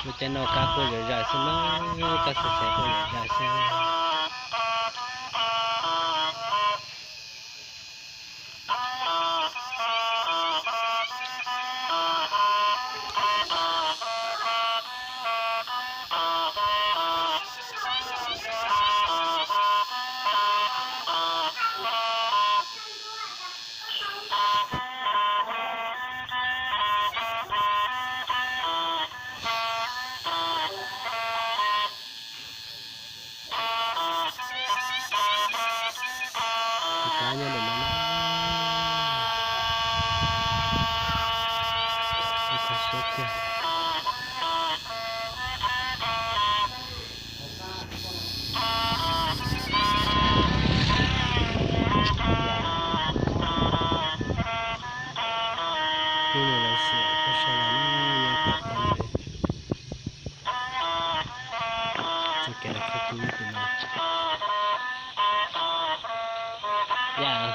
Lub caij no kab quaj zom zaws xwb na, kab xwm xev quaj zom zaws xwb. Kab nyob ntawm no na. Ua kho siab tiag. Hnub no lawv xiam tuaj saib lawv nyob tom toj ntawd. Txoj kev lawv khawb kub nyob tim no. Yam.